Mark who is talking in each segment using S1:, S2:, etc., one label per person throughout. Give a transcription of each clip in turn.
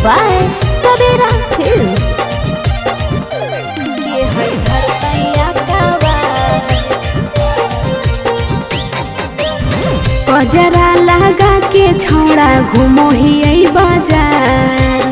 S1: by Savera Films. के है धरतैया कावार। कजरा लगा के छौड़ा घुमो ही बाजार,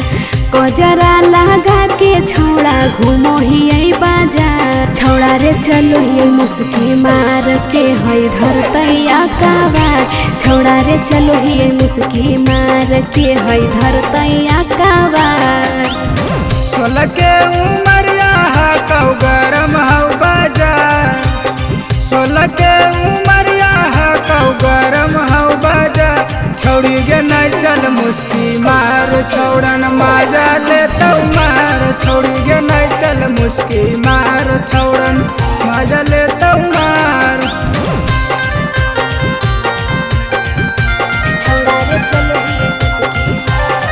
S1: कजरा लगा के छौड़ा घुमो ही बाजार। छौड़ा रे चलो ये मुस्की मार के है धरतैया कावार। छौड़ा रे चलो ये मुस्की मार के है धरतैया कावार।
S2: 16 के उमरिया हौ गरम हौ बाजार, 16 के उमरिया हौ गरम हौ बाजार। छौड़ी गे नहीं चल मुस्की मार, छौड़न मजा ले तो मार। छौड़ी गे नहीं चल मुस्की मार, छौड़न मजा ले तो मार।
S1: छौड़ा रे चलो ये मुस्की मार।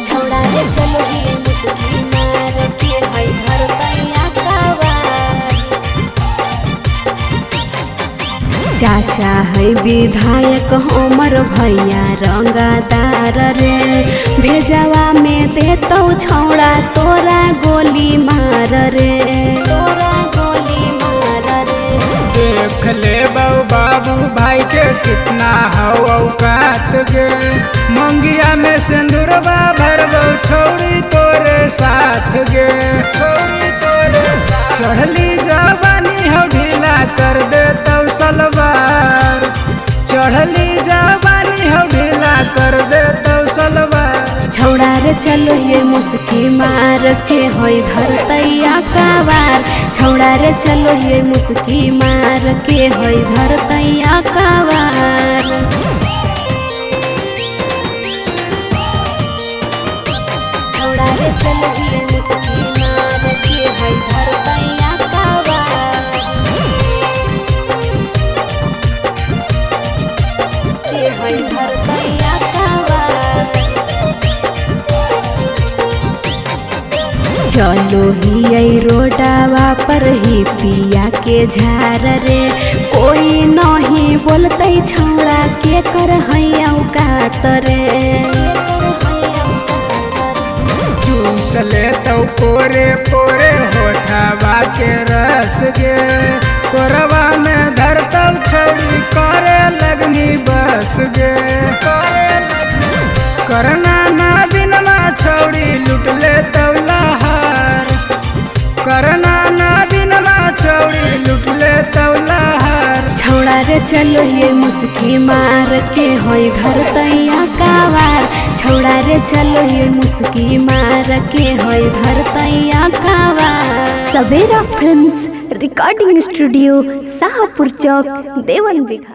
S1: छौड़ा रे चलो ये मुस्की मार के है धरतैया कावार। चाचा है विधायक हमर भैया रंगदार रे, भेजवा में देतौ छौड़ा तोरा गोली मार रे, तोरा गोली मार रे।
S2: देख ले बाबू भाई के कितना हौ औकात गे, मंगिया में सिंदूरवा भरबौ छौड़ी तोरे साथ गे, छौड़ी तोरे साथ। चढ़ली जवानी हौ ढीला कर दे तौ सलवार, चढ़ली जवानी हौ ढीला कर दे तौ सलवार।
S1: छौड़ा रे चलो ये मुस्की मार के है धरतैया कावार। छौड़ा रे चलो ये मुस्की मार के है धरतैया कावार। छौड़ा रे चलो ये मुस्की मार के है धरतैया कावार। के है धरतैया कावार। चलो ही रोडावा पर ही पिया के झार रे, कोई नहीं बोलते छौड़ा के कर है औकात रे।
S2: चूस ले तो पोरे पोरे होठवा के रस गे, कोरवा में धरतौ छौड़ी करे लगनी बस गे, करे लगनी। करना ना बिनमा छौड़ी लुट ले तौ लहार, करना ना बिनमा छौड़ी लुट ले तौ लहार।
S1: छौड़ा रे चलो ये मुस्की मार के है धरतैया कावार। छौड़ा रे चलो ये मुस्की मार के है धरतैया कावार।
S3: Savera films recording studio, Shahpur Chowk, Devan Bigha.